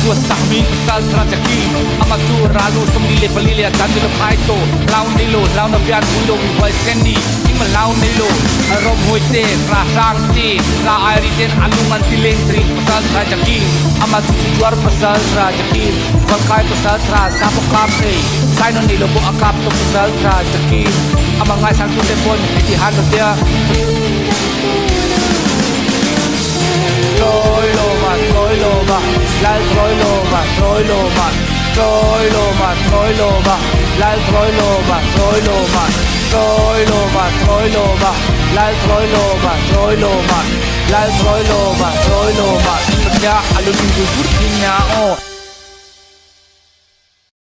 chu a sakmi pasal Trajakim, amah cu ral u 44 le a can ti lo phai to hlau nei lo hlau na fian pui lo mi huaisen ni ing ma hlau nei lo a rom hoi te ra hrang te ra ai ri ten a lung an ti leng trin pasal Trajakim, amah cu cuar pasal Trajakim khualkai pasal tra sapo kap ei saino nei lo bo a kap to pasal Trajakim amah ngaisang tu te pon ti han lo tia Troilova, Troilova, Lal Troilova, Troilova, Troilova, Troilova, Lal Troilova, Troilova, Troilova, Troilova, Lal Troilova, Troilova, Lal Troilova, Troilova, Nya alu du du dur nya o.